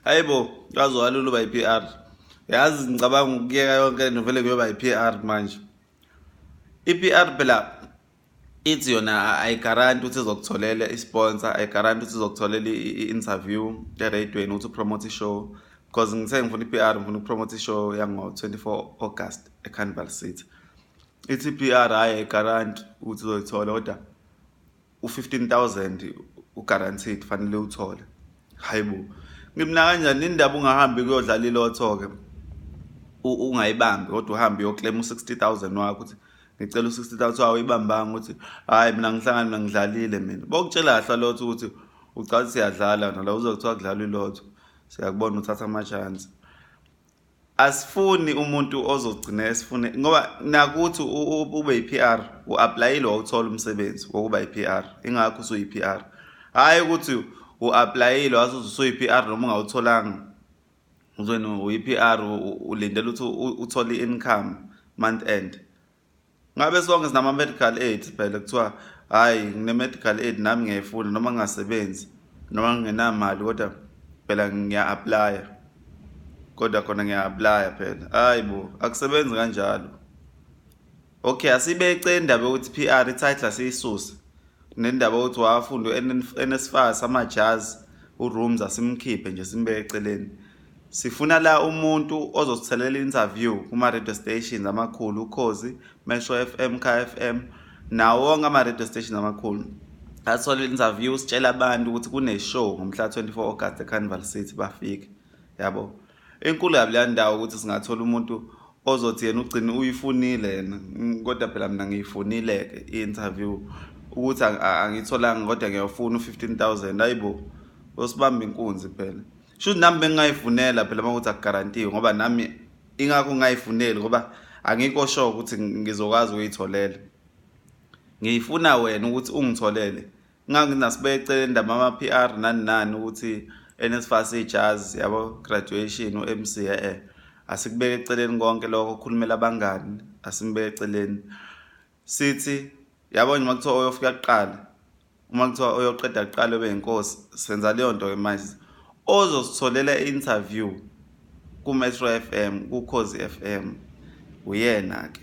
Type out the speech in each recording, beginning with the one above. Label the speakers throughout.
Speaker 1: Hayibo, kwaze uba i-PR. Yazi ngicabanga ukuyeka yonke lento vele kuyoba i-PR manje. I-PR phela ithi yona ayi-guarantee ukuthi izokutholela i-sponsor, ayi-guarantee ukuthi izokutholela i-interview eradiweni ukuthi u-promote i-show. Because ngithe ngifuna i-PR, ngifuna uku-promote i-show yango-24 August e-Carnival City. Ithi i-PR hhayi ayi-guarantee ukuthi uzoyithola kodwa u-15,000 u-guaranteed fanele uthole. Hayibo. Ngimna kanjani indaba ungahambi kuyodlala ilotho-ke ungayibambi kodwa uhambe uyo-claim u-60,000 wakho ukuthi ngicela u-60,000 awuyibambanga ukuthi hhayi mina ngihlangane mina ngidlalile mina. Bokutshela kahle lotho ukuthi ucathi siyadlala nala uzokuthiwa kudlalwa ilotho. Siyakubona uthatha ama-chance. Asifuni umuntu ozogcina esifune ngoba nakuthi ube yi-PR u-apply-ile wawuthola umsebenzi wokuba yi-PR ingakho usuyi-PR. Hhayi ukuthi u-apply-ile wase usuyi-PR noma ungawutholanga uzweni uyi-PR ulindele ukuthi uthole i-income month end. Ngabe sonke sinama-medical aid phela kuthiwa hhayi ngine-medical aid nami ngiyayifuna noma ngingasebenzi noma ngingenamali kodwa phela ngiya-apply-a kodwa khona ngiya-apply-a phela. Hhayi bo, akusebenzi kanjalo. Okay, asibe eceleni indaba yokuthi PR i-title asiyisuse. Nendaba yokuthi wafunda u-NSFAS amajazi uRooms asimkhiphe nje simbeke eceleni. Sifuna la umuntu ozosithelela i-interview kuma-radio stations amakhulu Ukhozi, Metro FM, Kaya FM nawo wonke ama-radio stations amakhulu. Athole i-interview sitshela abantu ukuthi kune-show ngomhla 24 August e-Carnival City bafike. Yabo. Inkulu kabi leya ndawo ukuthi singathola umuntu ozothi yena ugcine uyifunile yena kodwa phela mina ngiyifunile-ke i-interview ukuthi angiyitholanga kodwa ngiyawufuna u-15,000 hayibo osibamba inkunzi phela. Shuthi nami bengingayifunela phela uma kuthi aku-guarantee-iwe ngoba nami ingakho ngingayifuneli ngoba angikho sure ukuthi ngizokwazi ukuyitholela. Ngiyifuna wena ukuthi ungitholele. Ngingasibeka eceleni indaba ama-PR nani nani ukuthi NSFAS ijazi yabo graduation u-MC eh asikubeke eceleni konke lokho khulumela abangani asimbeke eceleni. Sithi yabo nje uma kuthiwa oyofika kuqala uma kuthiwa oyoqeda kuqala ube inkosi senza leyo nto ke manje ozositholela i-interview ku-Metro FM kuKhozi FM uyena ke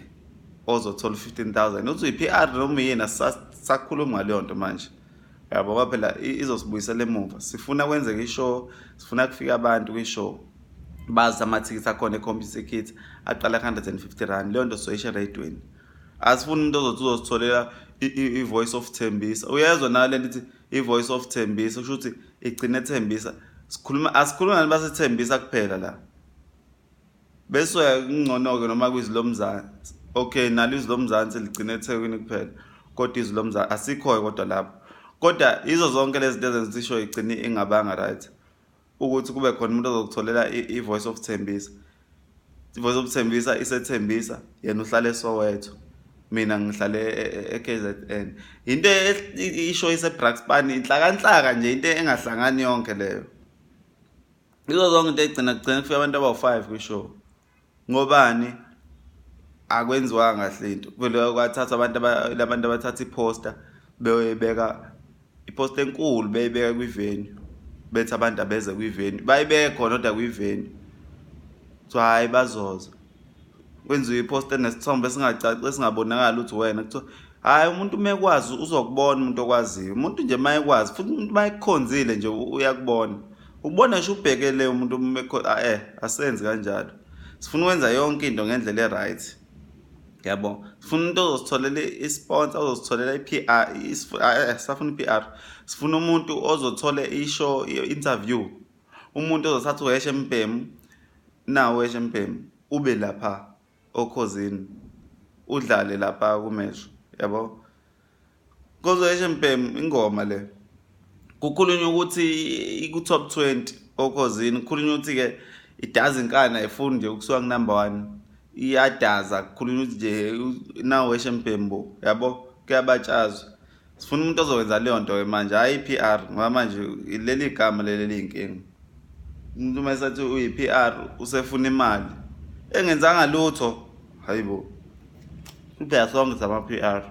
Speaker 1: ozothola u-15,000 uthi uyi-PR noma yini sakhuluma ngaleyo nto manje yabo ngoba phela izosibuyisela emuva sifuna kwenzeke i-show sifuna kufika abantu kwi-show bazi amathikithi akhona e-Computicket aqala ku-150 rand leyo nto soyisho eradweni asifuni umuntu ozothi uzositholela i-voice of Thembisa uyezwa nayo lento ithi i-voice of Thembisa kusho ukuthi igcine Thembisa sikhuluma asikhuluma nani basethembisa kuphela la bese kungcono-ke noma kwizwi lomzansi okay nalo izwi lomzansi ligcine eThekwini kuphela kodwa izwi lomzansi asikho-ke kodwa lapho kodwa yizo zonke lezi zinto ezenza isho igcine ingabanga right ukuthi kube khona umuntu ozokutholela i-voice of Thembisa i-voice of Thembisa isethembisa yena uhlala eSoweto mina ngihlale e-KZN into isho ise-Brakpan inhlakanhlaka nje into engahlangani yonke leyo izo zonke into egcina kugcina kufika abantu abawu-5 kwi-show ngobani akwenziwanga kahle into kuvele kwathathwa abantu labantu abathatha i-poster beyoyibeka i-poster enkulu beyibeka kwi-venue bethi abantu abeze kwi-venue bayibeke khona kodwa kwi-venue kuthiwa hhayi bazoza kwenziwe i-poster enesithombe esingacaci esingabonakali ukuthi wena kuthiwa hhayi umuntu uma ekwazi uzokubona umuntu okwaziyo umuntu nje uma ekwazi futhi umuntu uma ekukhonzile nje uyakubona ukubona ngisho ubhekele umuntu uma asenzi kanjalo sifuna ukwenza yonke into ngendlela e-right yabo sifuna umuntu ozositholela i-sponsor ozositholela i-PR safuna i-PR sifuna umuntu ozothola i-show i-interview umuntu ozothatha uheshe mbhemu nawo uheshe mbhemu ube lapha okhozini udlale lapha kumesho yabo Kozoheshe mbhemu ingoma le kukhulunywa ukuthi iku-top 20 okhozini kukhulunywa ukuthi-ke idaza inkani ayifuni nje ukusuka ku-number 1 iyadaza kukhulunywa ukuthi nje nawo weshe mbhembo yabo kuyabatshazwa sifuna umuntu ozokwenza leyo nto-ke manje hhayi i-PR ngoba manje leli gama leli liyinkinga umuntu uma esathi uyi-PR usefuna imali engenzanga lutho hayibo phela sonke sama-PR.